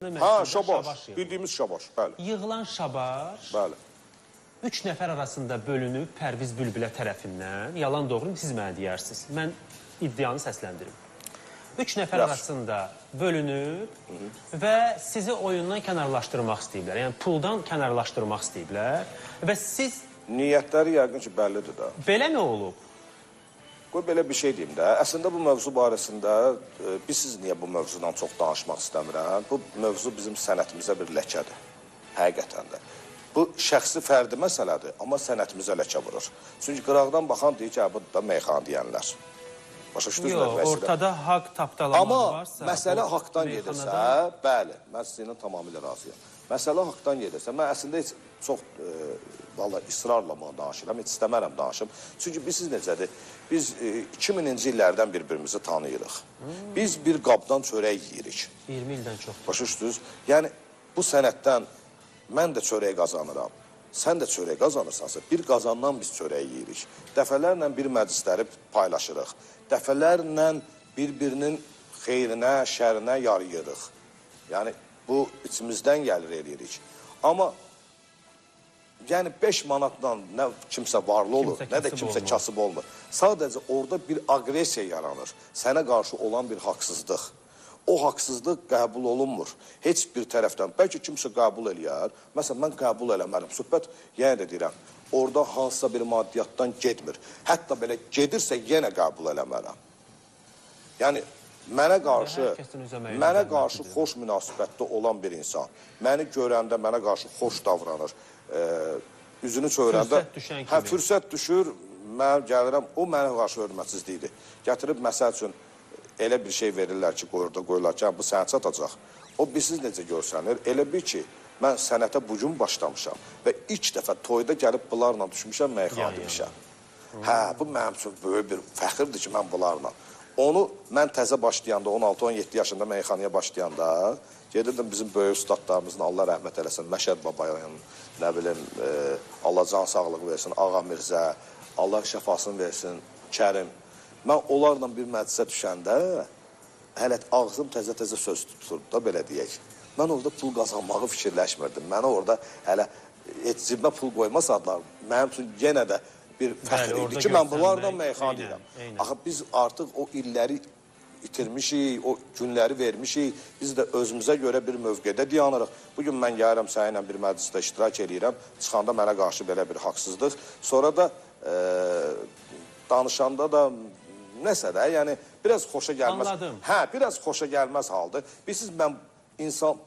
Ha, Şabaş şabaş. yığılır. Bildiyimiz şabaş, bəli. Yığılan şabaş Bəli. 3 nəfər arasında bölünüb Pərviz Bülbülə tərəfindən. Yalan doğru siz mənə deyərsiniz. Mən iddianı səsləndirim. 3 nəfər Yaxşı. arasında bölünüb və sizi oyundan kənarlaşdırmaq istəyiblər. Yəni puldan kənarlaşdırmaq istəyiblər və siz Niyyətləri yəqin ki, bəllidir də. belə mi olub? Qoy belə bir şey deyim də. Əslində bu mövzu barəsində bilirsiniz niyə bu mövzudan çox danışmaq istəmirəm? Bu mövzu bizim sənətimizə bir ləkədir. Həqiqətən də. Bu şəxsi fərdi məsələdir, amma sənətimizə ləkə vurur. Çünki qıraqdan baxan deyir ki, hə, bu da meyxana deyənlər. Başa düşdünüz nə Yox, demək istəyirəm? ortada haqq tapdalamağı Amma varsa, məsələ bu haqdan gedirsə, bəli, mən sizinlə tamamilə razıyam. Məsələ haqdan gedirsə, mən əslində heç çox vallahi israrla bunu danışıram, heç istəmərəm danışım. Çünki bilirsiniz necədir? Biz 2000-ci illərdən bir-birimizi tanıyırıq. Biz bir qabdan çörək yeyirik. 20 ildən çoxdur. Başa düşdünüz? Yəni bu sənətdən mən də çörək qazanıram. Sən də çörək qazanırsansa, bir qazandan biz çörək yeyirik. Dəfələrlə bir məclisləri paylaşırıq. Dəfələrlə bir-birinin xeyrinə, şərinə yarayırıq. Yəni bu içimizdən gəlir eləyirik. Amma yəni 5 manatla nə kimsə varlı olur, Kimsə nə də kasıb kimsə olmur. kasıb olmur. Sadəcə orada bir aqressiya yaranır. Sənə qarşı olan bir haqsızlıq. O haqsızlıq qəbul olunmur. Heç bir tərəfdən. Bəlkə kimsə qəbul eləyər. Məsələn, mən qəbul eləmərəm. Söhbət, yenə də deyirəm, orada hansısa bir maddiyyatdan getmir. Hətta belə gedirsə yenə qəbul eləmərəm. Yəni mənə qarşı Hər kəsin öz əməyi mənə zəhmətidir. qarşı xoş münasibətdə olan bir insan məni görəndə mənə qarşı xoş davranır. Üzünü çevirəndə Fürsət düşən hə kimi. fürsət düşür, mən gəlirəm, o mənə qarşı hörmətsizlikdir. Gətirib məsəl üçün elə bir şey verirlər ki, qoyurda qoyurlar ki, hə, bu sənə çatacaq. O bilirsiniz necə görsənir? Elə bil ki, mən sənətə bu gün başlamışam və ilk dəfə toyda gəlib bunlarla düşmüşəm, meyxana Yan yana. demişəm. Hə, bu mənim üçün böyük bir fəxirdir ki, mən bunlarla. Onu mən təzə başlayanda, 16-17 yaşında meyxanaya başlayanda, gedirdim bizim böyük ustadlarımızın, Allah rəhmət eləsin, Məşəd babayın, nə bilim, Allah can sağlığı versin, Ağa Mirzə, Allah şəfasını versin, Kərim. Mən onlarla bir məclisə düşəndə, hələ ağzım təzə-təzə söz tuturdu da, belə deyək. Mən orada pul qazanmağı fikirləşmirdim. Mənə orada hələ heç cibimə pul qoymasadılar, mənim üçün yenə də bir fəxr Bəli, idi orada ki, mən bunlarla görsənmək, meyxana eynən, deyirəm. eynən. Axı biz artıq o illəri itirmişik, o günləri vermişik. Biz də özümüzə görə bir mövqedə dayanırıq. Bugün mən gəlirəm səninlə bir məclisdə iştirak eləyirəm. Çıxanda mənə qarşı belə bir haqsızlıq. Sonra da danışanda da nəsə də, yəni biraz xoşa gəlməz. Anladım. Hə, biraz xoşa gəlməz haldır. Bilirsiniz mən insan